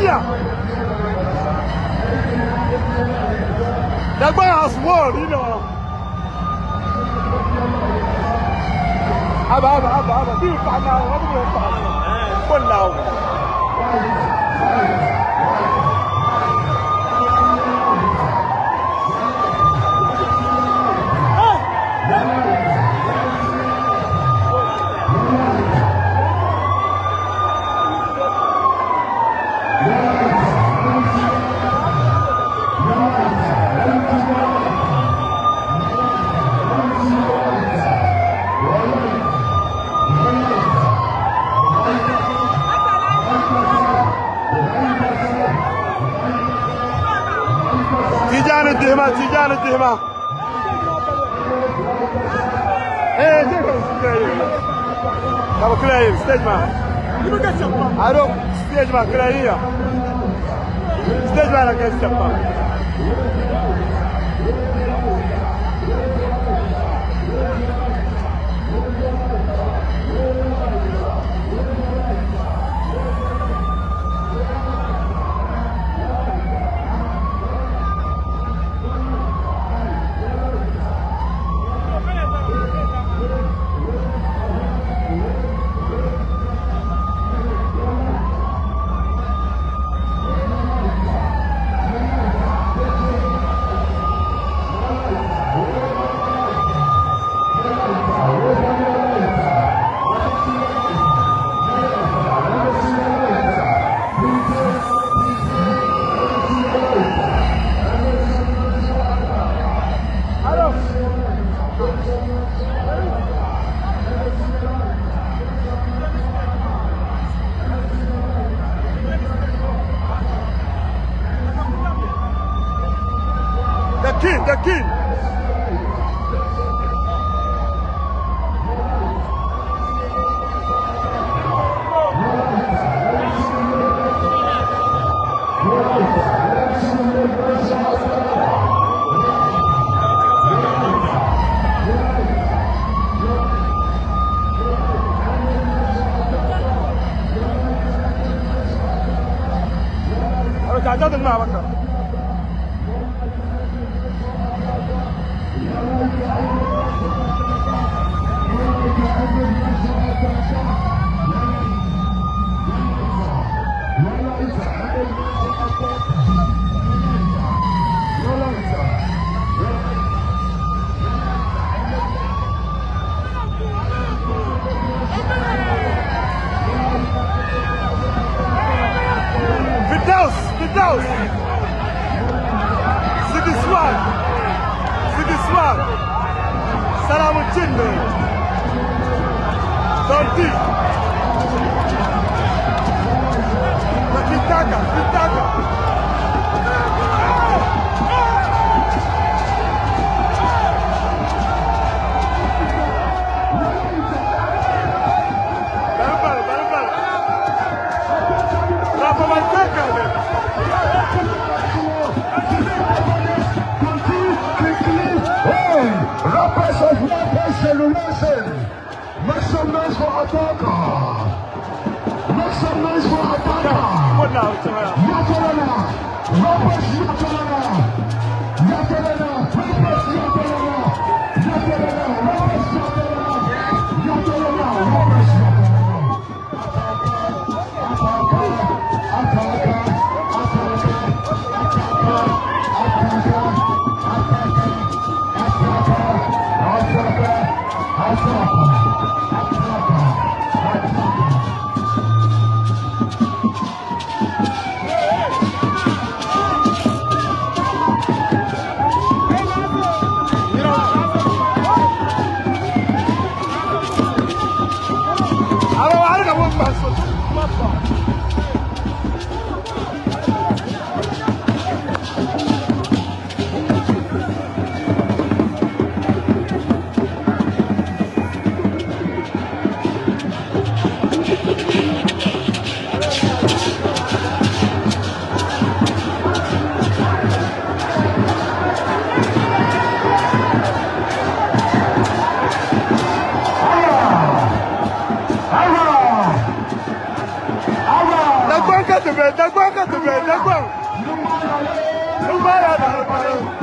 Bia. Dagban has won, you know. Aba, aba, aba, aba. Bi pa na, wa bi pa. Ko na. Tijani Dihima, Tijani Dihima. Eh, Kaba clear stage man. Aro stage man clear here. Stage man I can step up. The king, the king. Firdaus, Firdaus. Sigi Swag. Sigi Swag. Salamu Chinde. Tonti. Kitaka, Kitaka. Barabara, barabara. Rafa Mateka. Hey, rappers of rappers celebration. Make some noise for Ataka. Make some noise for Ataka. What now? Yatalana. Rappers Yatalana. Yatalana. Rappers Yatalana. Yatalana. Rappers Yatalana. Yatalana. Rappers Yatalana. Ataka. Ataka. Ataka. Ataka. Ataka. Ataka. Ataka. Ataka. Ataka. Ataka. Ataka. ti be Dagbaŋ ka ti be Dagbaŋ. N gbaaya na pali.